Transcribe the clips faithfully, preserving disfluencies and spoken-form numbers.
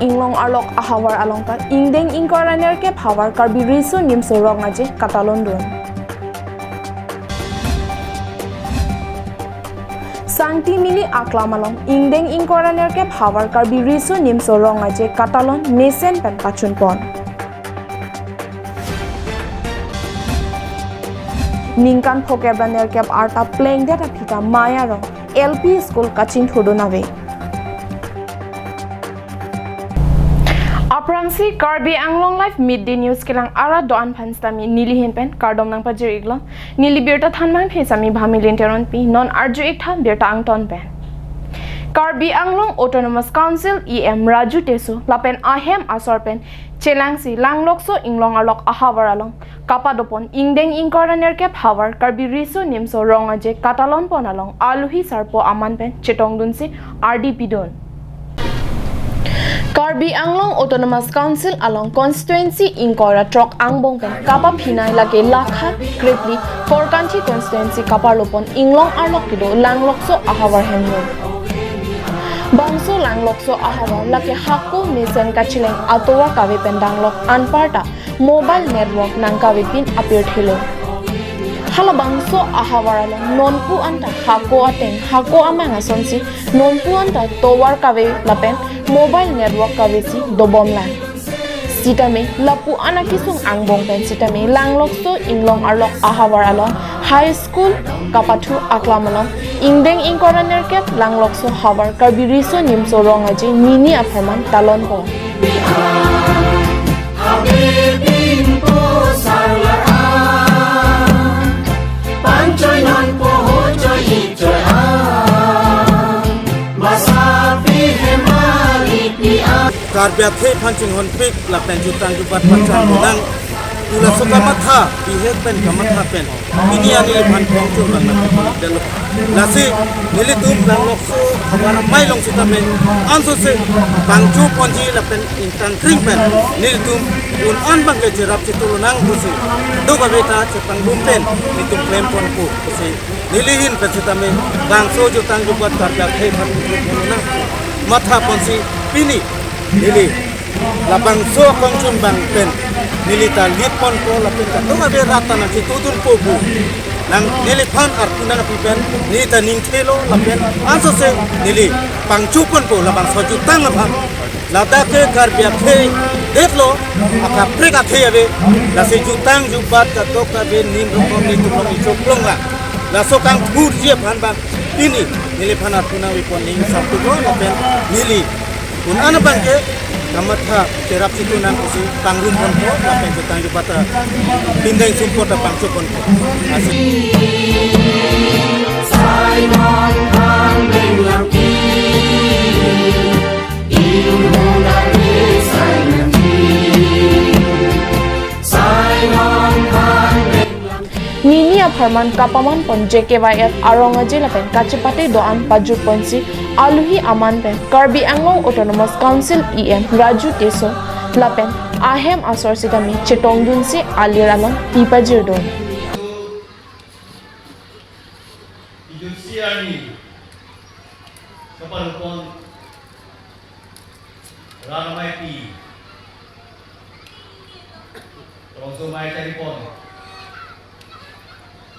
Inglong arlok ahavar along ta ingdeng ingkoi ra nerkep havar Karbi Riso Nimso Rong Aje katalon dun. Sangti Mili aklam along ingdeng ingkoi ra nerkep havar Karbi Riso Nimso Rong Aje katalon mesen pen pachun pon. Ningkan phokep ra nerkep arta plengdet aphi ta Maya Rong L P School kachingthurdun ave. Aphrangsi Karbi Anglong Live Midday News kelang arat do-an aphan sitame neli ahin pen kardom nangpajir iklo. Neli birta thanbang phi sami Bhamilin Teronpi, non arju iktha birta angton pen. Karbi Anglong Autonomous Council E M Raju Teso lapen ahem asor pen chelangsi Langlokso Inglong arlok ahavar along kapadopon ingdeng ingkoi ra nerkep havar Karbi Riso Nimso Rong Aje katalon pon along aluhi sarpo aman pen chetongdunsi ardi pidun. Karbi Anglong Autonomous Council along constituency ingkoi ra throk angbong pen kapaphinai lake Lakha, Krepli, Korkanthi constituency kaparlopon Inglong arlok kedo Langlokso ahavar henlo. Bangso Langlokso ahavar lake hako mesen kacheleng atovar kave pen danglok anparta mobile network nangkavepin apirthilo. Halabangso ahavar along nonpu anta hako ateng, hako amang asonsi nonpu anta tovar kave lapen mobile network kavesi dobomlang. Sitame lapu-an akesung angbong pen sitame Langlokso Inglong arlok ahavar along high school kapathu aklam along ingdeng ingkoi ra nerkep Langlokso havar Karbi Riso Nimso Rong Aje nini apharman talon pon. Karbi akhei aphan chinghonpik lapen jutang jubat pachan gunang. Ula so kamatha, bihek pen kamatha pen. Pini ani le phan kong chun bang na pun delo. Lasi nelitum Langlokso havar amei along sitame ansose pangcho ponji lapen ingtang kring pen nelitum un-an abang ke cherap chetulonang pusi. Dokave ta chepangrum pen nelitum klem ponpo pusi. Neli ahin pen sitame bangso jutang jubat Karbi akhei aphan nang matha ponsi pini neli labangso kongchun bang pen neli ta lit ponpo lapen kadokave rat ta nangchetudunpo pu. Nang neliphan arpu nangpi pen neli ta ningthelo lapen ansose neli pangcho ponpo labangso jutang aphan. Ladak ke Karbi akhei detlo, akaprek akhei ave, lasi jutang jubat kadokave nin rokom ni tuklong ichoklong la. Laso kangthurji aphan bang pini neliphan arpu nangpi pon ning saptulo lapen neli un-an abang ke kamatha cherap chetunang pusi pangrum ponpo lapen jutang jubat ta pindeng sumpot ta pangcho ponpo. Asi. Nini apharman kapaman pon J K Y F arong aje lapen kachepate do-an pajut ponsi aluhi aman pen Karbi Anglong Autonomous Council E M Raju Teso lapen ahem asor sitame chetongdunsi alir along pi pajirdun. Ijutsi arni kapadopon rat amei pi, Rongso Amei Charipon,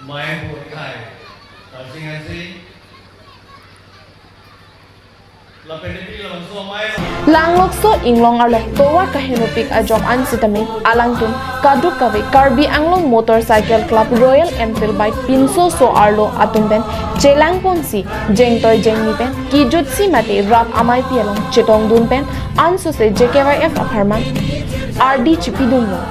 Amei Bur Ikhai Tarsing Hanse, lapen Rongso Amei Langlokso Inglong arlo tovar kahenopik ajok an sitame alangtum kadokave Karbi Anglong Motorcycle Club Royal Enfield Bike pinso so arlo atum pen chelang ponsi jengtoi jengni pen kijutsi mate rat amei pi along chetongdun pen ansose J K Y F apharman ardi chipidunlo.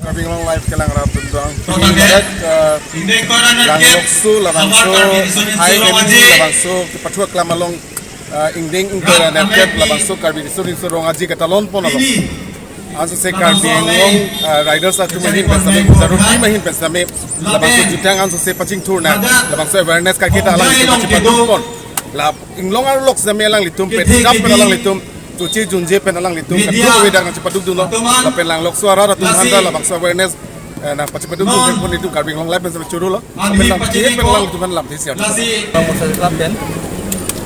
Karbi Anglong Live kelang arat atum doang. Total ke, eh, ingdeng ingkoi ra nerkep, Langlokso labangso, Karbi Riso Nimso Rong Aje, labangso kepathu aklam along, eh, ingdeng ingkoi ra nerkep labangso Karbi Riso Nimso Rong Aje katalon pon along. Ansose Karbi Anglong, eh, riders atum ahin pen sitame, ujaru team ahin pen sitame, labangso jutang ansose pachingthur nang, labangso awareness kaketa alanglitum pachipaduk pon. La Inglong arlok sitame alanglitum pen, kap pen alanglitum, choche junje pen alanglitum, kadokave dak nangchepadukdunlo, lapen Langlokso arat atum aphan ta labangso awareness, eh, nangpachipadukdun pen pon itum Karbi Anglong Live pen sitame chorolo, lapen lam, pen alanglitum aphan lamthe share. Motorcycle Club pen,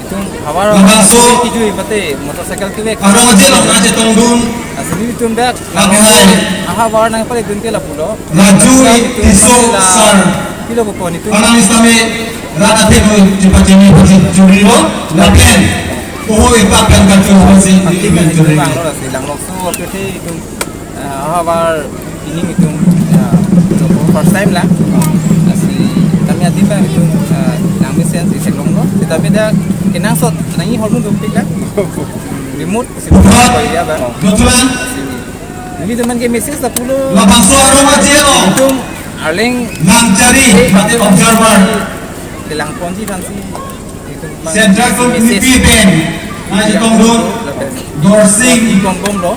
Tum havar labangso kejui mate motorcycle kevek. Arong aje lo na chetongdun. Asini tum dak. Langrai. Ahavar nangpaledun ke lapulo. Raju Tisso sir. Pilo ko pon itum. Panang istame rana thenu jumpa jini pachit juri lo. Lapen. Oho ipa pen kacung pasi imen juri. Langlo, langlo. So, oke, itum, ah, ahavar ining itum, ah, first time lang. Lasi kami adim bang itum, ah, nang mesen si seklong lo. Tetapi dak kenangsot nangji hormu dopik lang. Remote si ko ya bang. Betulan. Ini teman ke message lapulo. Labangso arong aje lo. Itum arleng nang cari mate observer. Kelang ponji fansi. Central Committee pen, na chetongdun, Dorsing. Konbom lo.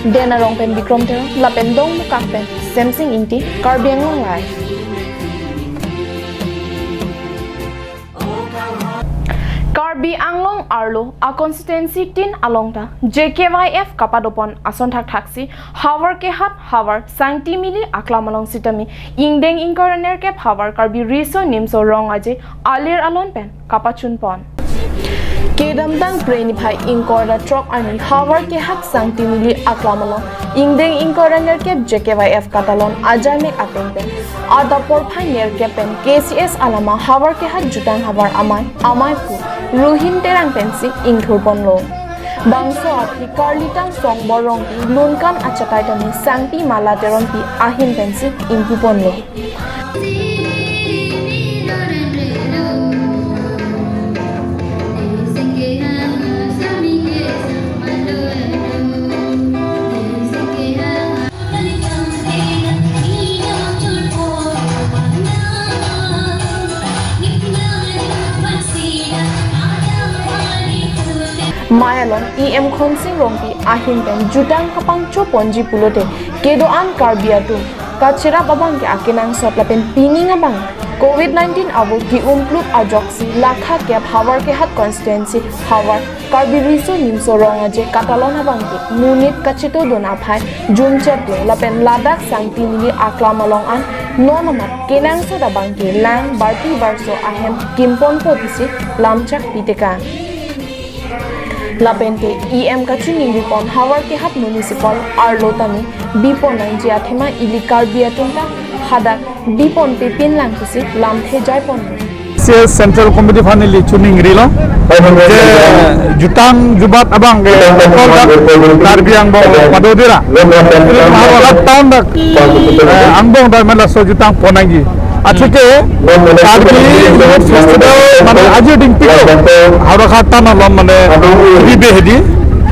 Den Arong pen Bikrom Terang, lapen Dongmukak pen Semsing Ingti, Karbi Anglong Live. Karbi Anglong arlo a constituency tin along ta J K Y F kapadopon ason thakthaksi Havar Kehat, Havar Sangti Mili aklam along sitame ingdeng ingkoi ra nerkep Havar Karbi Riso Nimso Rong Aje alir alon pen kapachunpon. Kedamtang Phre niphai ingkoi ra throk arni Havar Kehat Sangti Mili aklam along ingdeng ingkoi ra nerkep J K Y F katalon ajaimek ateng pen adap porphai nerkep pen K C S alama Havar Kehat Jutang Havar Amei, Amei Pu Ruhin Terang pensi ingthurponlo. Bangso aphi Karlitang Songbor Rongpi lunkan achatai tame Sangpi Mala Teronpi ahin pensi ingpuponlo. Mei along E M Khonsing Rongpi ahin pen jutang kapangchoponji pulote kedo-an Karbi atum kachirap abang ke akenangsot lapen pining abang Covid nineteen avo ki-umpluk ajoksi lakha kep Havar Kehat constituency Havar Karbi Riso Nimso Rong Aje katalon abang ke monit kachetongdun aphai jumchetlo lapen ladak Sangti Mili aklam along an non amat kenangsot abang ke lang barpi barso ahem kimponpo pusi lamchak pitekang. Lapen te E M kachiningripon Havar Kehat Municipal arlo tame bipon nangji athema ili Karbi atum ta hadak bipon pepin lang pusi lamthe jaipon. C S Central Committee aphan neli chiningrilo. Je jutang jubat abang ke Karbi angbong padodira. Ini Havar Kehat town dak, eh, angbong dak mane laso jutang pon nangji. Atike Karbi Youth Festival mane aji dingpik lo. Havar Kehat town along mane kibi hedi.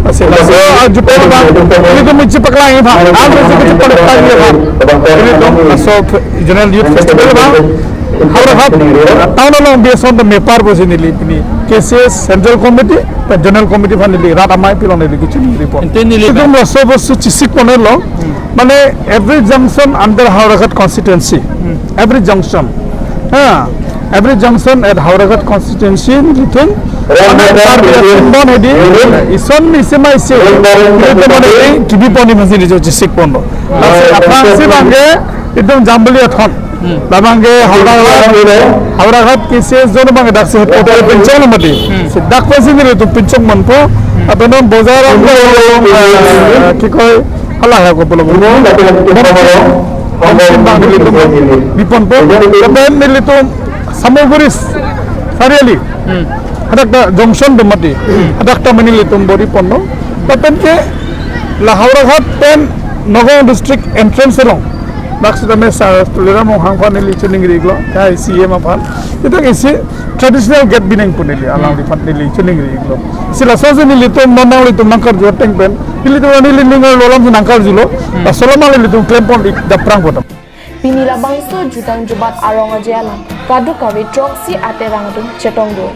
Laso, ah, jutang abang. Ilitum muji paklang iphan. Ilitum muji paklang iphan. Ilitum laso General Youth Festival abang. Havar Kehat town along bison the mepar pusi neli pini K C S Central Committee, the General Committee aphan neli rat amei pi along neli kachiningri pon. Ante neli itum laso pusi chisikponlo. Mane every junction under Havar Kehat constituency. Every junction. Ha, every junction at Havar Kehat constituency nelitum. Mane Karbi atum bon hedi. Ison misi maisi. Nelitum mane kibipon ni masi nelitum chisikponlo. Lasi aphrangsi abang ke itum Jambili athon. Hmm. Labang ke Howraghat, Howraghat K C S zone abang ke daksi hepo pinchong lo mati. Hmm. Si dak pensi nelitum pinchong manpo. Hmm. Apenon bojar ang lo, eh, kikoi hala ya ko pulo. Bon, bon, bon, abang nelitum biponpo. Lapen nelitum Samaguri Chariali. Hmm. Hadak ta junction do mati. Hmm. Hadak ta mane nelitum boriponlo. Lapen ke la Howraghat pen Nagaon district entrance along. Dak sitame sir Tuliram Ronghang aphan neli chiningrilo, ya C E M aphan. Dak isi traditional gate binong pu neli alangliphan neli chiningrilo. Si laso si nelitum non nanglitum nangkarju ateng pen nelitum neli ning arlo alam si nangkarjulo. Hmm. Laso alam nelitum klempon ik daprang potam. Pini labangso jutang jubat arong aje alam kadokave throksi aterang atum chetongdun.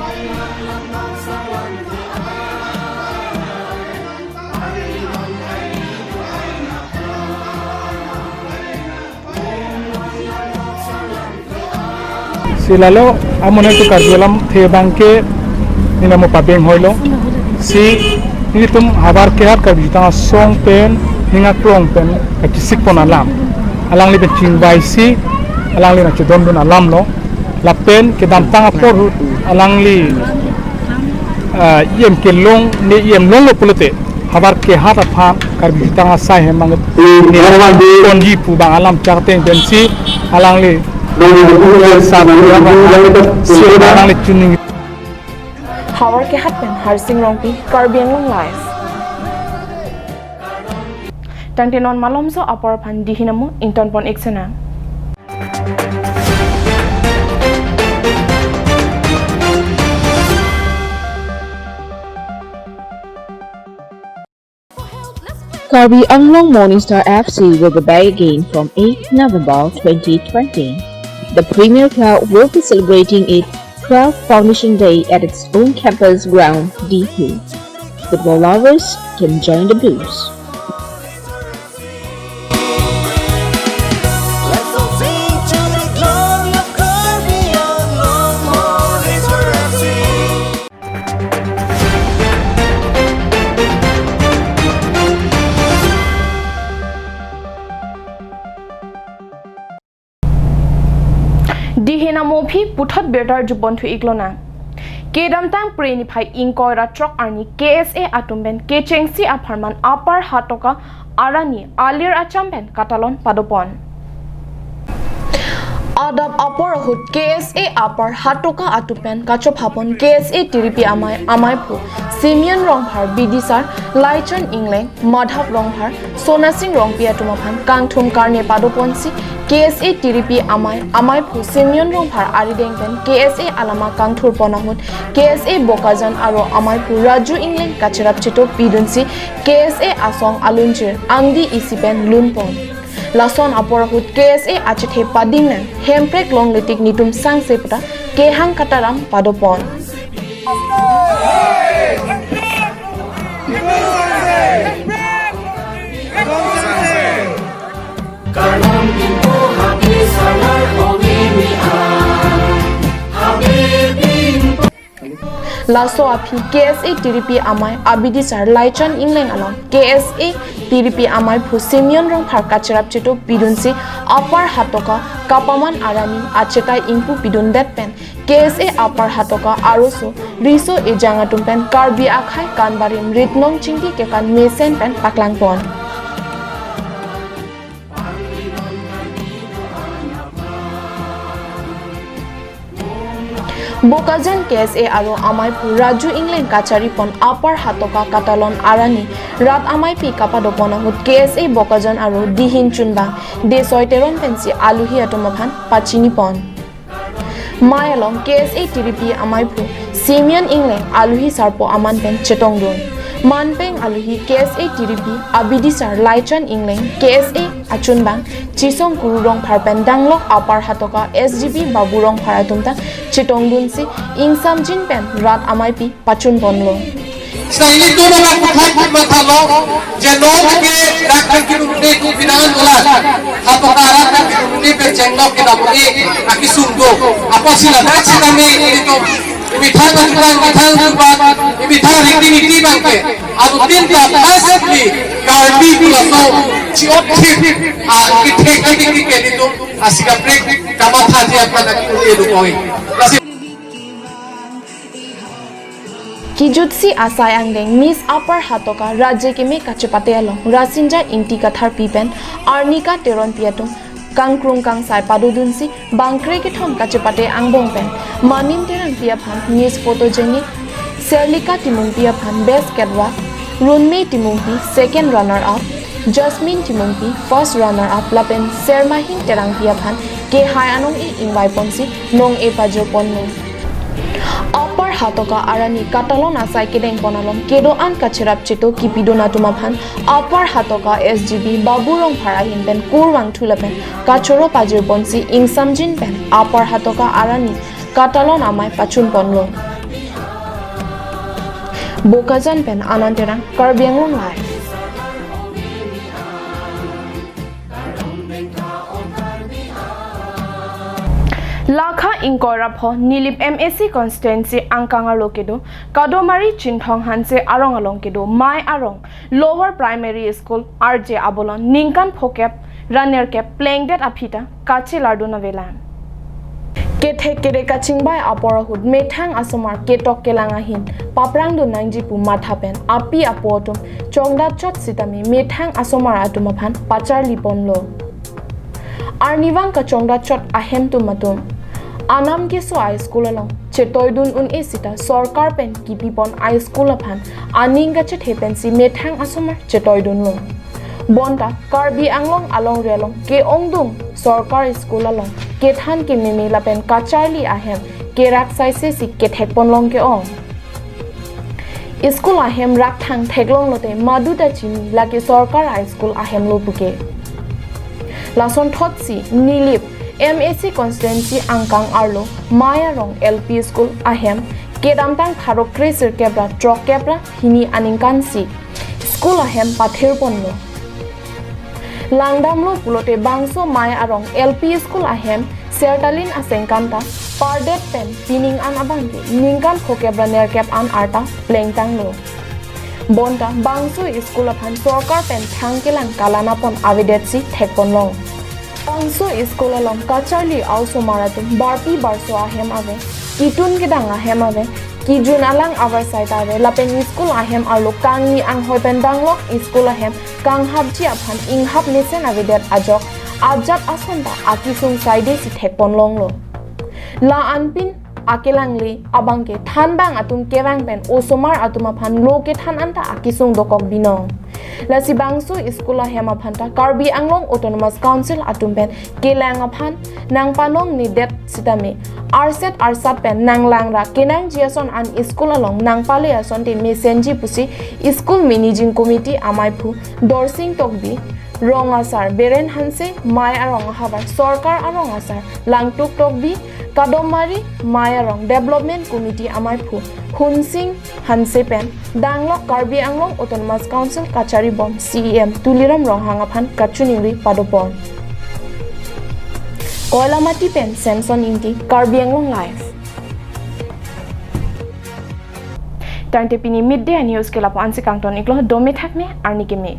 Si lalo amonit karju alamthe abang ke neli mo pabeng hoilo. Si nelitum Havar Kehat Karbi Jutang Asong pen ning aklong pen kachisikpon alam. Alangli pen chingvaisi alangli nangchedondun alam lo. Lapen kedamtang apor ahut alangli, ah, E M kelong, ne E M longlo pulote, havar kehat aphan Karbi Jutang Asai hem mang ne ponji pu abang alam chak ateng pensi alangli, sa alangli chuning. Havar kehat pen Harsing Rongpi, Karbi Anglong Live. Tangte non malomso apor aphan dihin amo ingtonpon ik sena. Karbi Anglong Morning Star F C will be back again from eighth November twenty twenty. The premier club will be celebrating its twelfth Foundation Day at its own campus ground, D P. Football lovers can join the Blues. Dihin amo aphi puthot birta arjupon thu ik lonang. Kedamtang Phre niphai ingkoi ra throk arni K S A atum pen kechengsi apharman Upper Hatoka arani alir acham pen katalon padopon. Adap apor ahut K S A Upper Hatoka atum pen kachophapon K S A tiripi amei, ameiphu Simeon Rongphar, bidisar Laichon Engleng, Madhav Rongphar, Sonasing Rongpi atum aphan kangthum karne padoponsi K S A tiripi amei, ameiphu Simeon Rongphar arideng pen K S A alama kangthurpon ahut K S A Bokajan aro ameiphu Raju Engleng kacherap cheto pidunsi K S A asong alunchir angdi isi pen lunpon. Lason apor ahut K S A achethe pading nang Hemprek longle tik nitum sangse puta kehang kataram padopon. Laso aphi K S A tiripi amei abidisar Laichon Engleng along K S A tiripi ameiphu Simeon Rongphar kacherap cheto pidunsi Upper Hatoka kapaman arani achetai ingpu pidundet pen K S A Upper Hatoka aroso riso ejang atum pen Karbi akhei kanbarim ritnong chingki kekan mesen pen paklangpon. Bokajan K S A aro ameiphu Raju Engleng kacharipon Upper Hatoka katalon arani rat ameipi kapadopon ahut K S A Bokajan aro dihin chunbang Desoi Teron pensi aluhi atum aphan pachinipon. Mei along K S A tiripi ameiphu Simeon Engleng aluhi sarpo aman pen chetongdun. Manpeng aluhi K S A tiripi abidisar Laichon Engleng, K S A achunbang Chisong Kuru Rongphar pen danglok Upper Hatoka S G B Babu Rongphar atum ta chetongdunsi ingsamjin pen rat ameipi pachunponlo. Selain itu, mama kuthai pun mathalo, je non ke rak kan kinung ne ku pinangan bola. Hatoka rak kan kinung ne pen chenglok ke dapur e, aki sungdo. Apotsi ladak si kami itu. Ibi thang kan thang, ibi thang tuban, ibi thang riti niti bang ke. Adutin ta pas ni, Karbi pula so, si othip, ah, kithek kithek ke itu, ah, si kaprek, kamatha dia pada ki ulu ulu koi. Kijutsi asai angdeng Miss Upper Hatoka Rajya Keme kachepate along Rasinja Ingti Katharpi pen Arnika Teronpi atum kangkrung kangsai padodunsi bangkre kethom kachepate angbong pen Manim Terangpi aphan Miss Photogenic, Serlika Timungpi aphan Best Catwalk, Runme Timungpi second runner up, Jasmine Timungpi first runner up lapen Sermahin Terangpi aphan kehai anong-e ingvaiponsi nong-e pajirponlo. Upper Hatoka arani katalon asai kedengpon along kedo-an kacherap cheto kipidun atum aphan Upper Hatoka S G B Babu Rongphar ahin pen kurvangthu lapen kachoro pajirponsi ingsamjin pen Upper Hatoka arani katalon amei pachunponlo. Bokajan pen Anand Terang, Karbi Anglong Live. Lakha ingkoi ra pho Nilip M A C constituency angkang arlo kedo Kadomari Chinthong Hanse arong along kedo Mai Arong Lower Primary School R J abolon ningkan phokep ra nerkep plengdet aphi ta kachelardun avelang. Kethek kere kachingbai apor ahut methang asomar ketok kelang ahin paprang dun nangji pu matha pen api apo atum chongdat chot sitame methang asomar atum aphan pacharli ponlo. Arnivang kachongdat chot ahem atum atum anam keso a school along chetoi dun un-e sita sorkar pen kipi pon a school aphan aning kachethe pensi methang asomar chetoi dunlo. Bonta Karbi Anglong alongri along ke-ongdung sorkar school along kethan kememe lapen kacharli ahem kerak saise si kethek ponlong ke-ong. School ahem rakthang theklong lote madu ta chini lake sorkar a school ahem lo puke. Lason thotsi Nilip M A C constituency angkang arlo Mai Arong L P school ahem kedamtang pharo kre sirkep ra throkkep ra hini aningkan si school ahem pathir ponlo. Langdamlo pulote bangso Mai Arong L P school ahem Sertalin asengkan ta pardet pen pining an abangke ningkan phokep ra nerkep an arta plengtanglo. Bonta bangso school aphan sorkar pen thang kelang kalana pon avedet si thek ponlong. Bangso school along kacharli a osomar atum barpi barso ahem ave, kitun kedang ahem ave, kijun alang avar saita ave lapen school ahem arlo kangni anghoi pen danglok school ahem kanghapji aphan inghap mesen avedet ajok ajat ason ta akisung saide si thek ponlonglo. La anpin akelangle abangke thanbang atum kevang pen osomar atum aphan lo kethan anta akisung dokok binong. Lasi bangso school ahem aphan ta Karbi Anglong Autonomous Council atum pen kelang aphan nangpanong nidet sitame arset arsat pen nanglang ra kenangji ason an school along nangpale asonte mesenji pusi school managing committee amaiphu Dorsing Tokbi, rong asar Beren Hanse, Mai Arong ahavar sorkar arong asar Langtuk Tokbi, kadomari Mai Arong Development Committee amaiphu Hunsing Hanse pen danglok Karbi Anglong Autonomous Council kachari bom C E M Tuliram Ronghang aphan kachiningri padopon. Koilamati pen Samson Ingti, Karbi Anglong Live. Tangte pini midday news ke lapu-an si kangton iklo, dome thakme, arni keme.